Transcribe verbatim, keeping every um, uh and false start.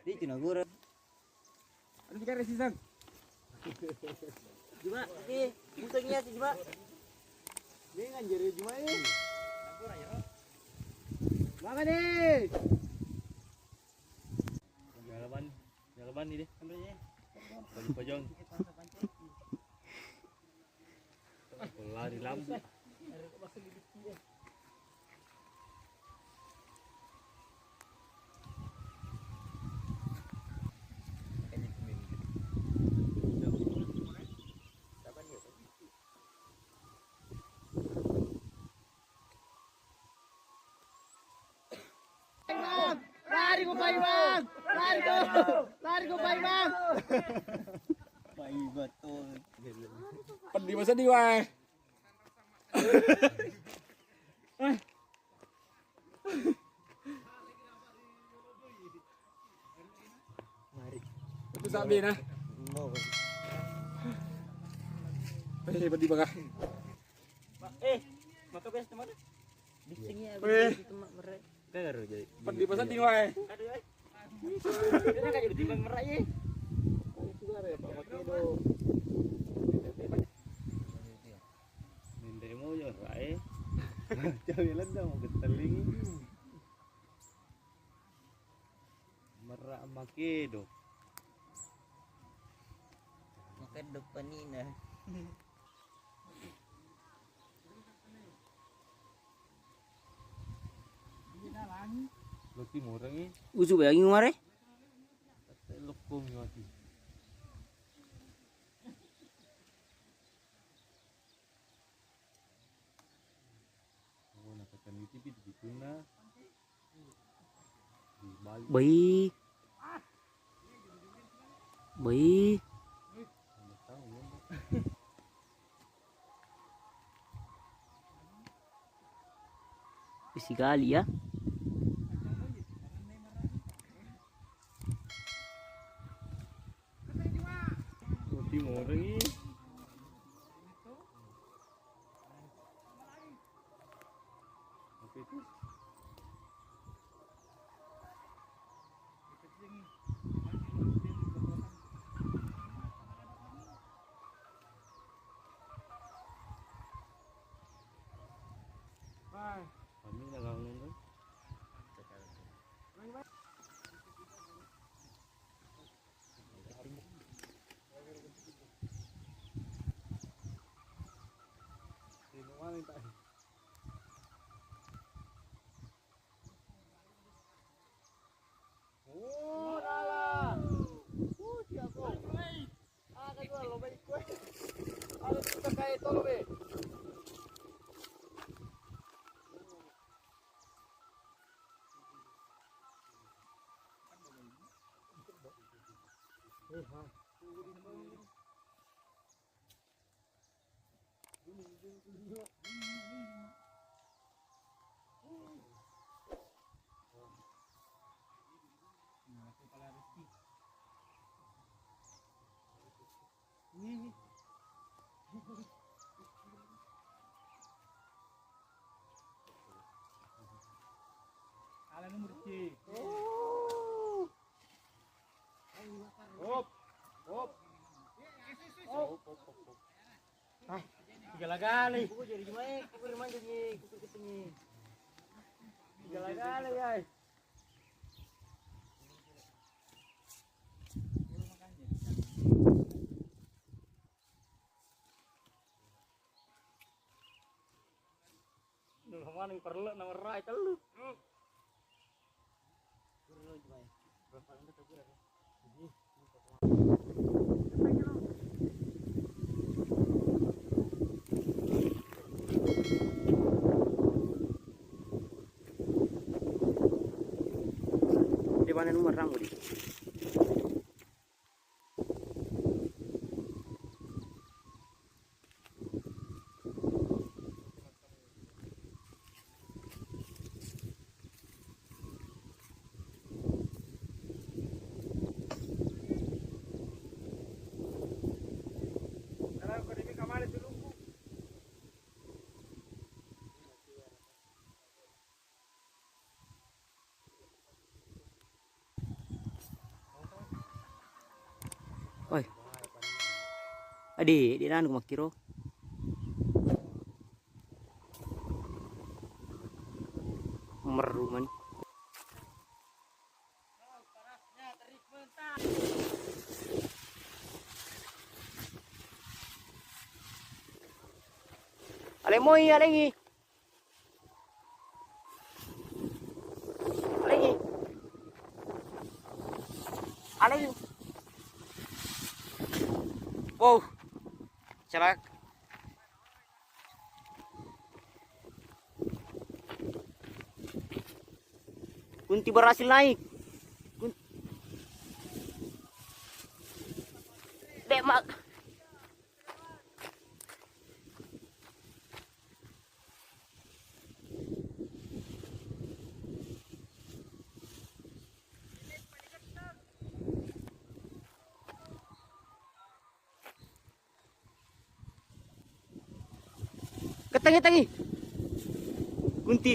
Itu na guru. Anu sekarang sisang. Cuma, oke, musuhnya sih cuma. Ini nganjari cuma ini. Makan nih. Jalaban, jalaban ini deh. Pojong-pojong. Lari lampu. Lari ko Pai Bang, lari ko, lari ko Pai Bang. Pai Bang tuh. Pedih masa di wae. Itu sabi nah. Eh, pedih bakal. Eh, maka biasa teman. Bisingnya. Weh. Itu mak merek. Kan harus jadi. Pedih masa di wae. Aduh, eh. Ini kan jadi timbang merek ya. Itu ada ya, Pak Makedo. Nendemo yo rae. Jawi lenda mau geteling. Merak Makedo. Makedo panina. Lo timurangi. Usu bayangi mare. Lokko mi mati. Oh, nakatami tipi tipitunna. Di balik. Bai. Bai. Nggak tahu, ya. Bisi kali ya. Roti moreng. Oke, itu. Kami na lawan itu. Oh, dalah. Oh, dia kok. Ah, kan dua lo baik kue. Ada tuh kayak tolo be. Ala nomor C. Oh. Hop, hop. Hop, hop, hop, hop. Ah, tiga lagale. Kuku jadi cuma, eh, kuku remaja ni, kuku ketengi. Tiga lagale, guys. Dulu mana parellu nama rai tellu. Di mana nomor rambut itu? Oi. Adi, di nanu makkiro. Merru mani. Aleng moi, alengi. Alengi. Alengi. Wow. Celaka. Kunti berhasil naik. Kun-, Dek, Mak. Ketangi-tangi. Kunti.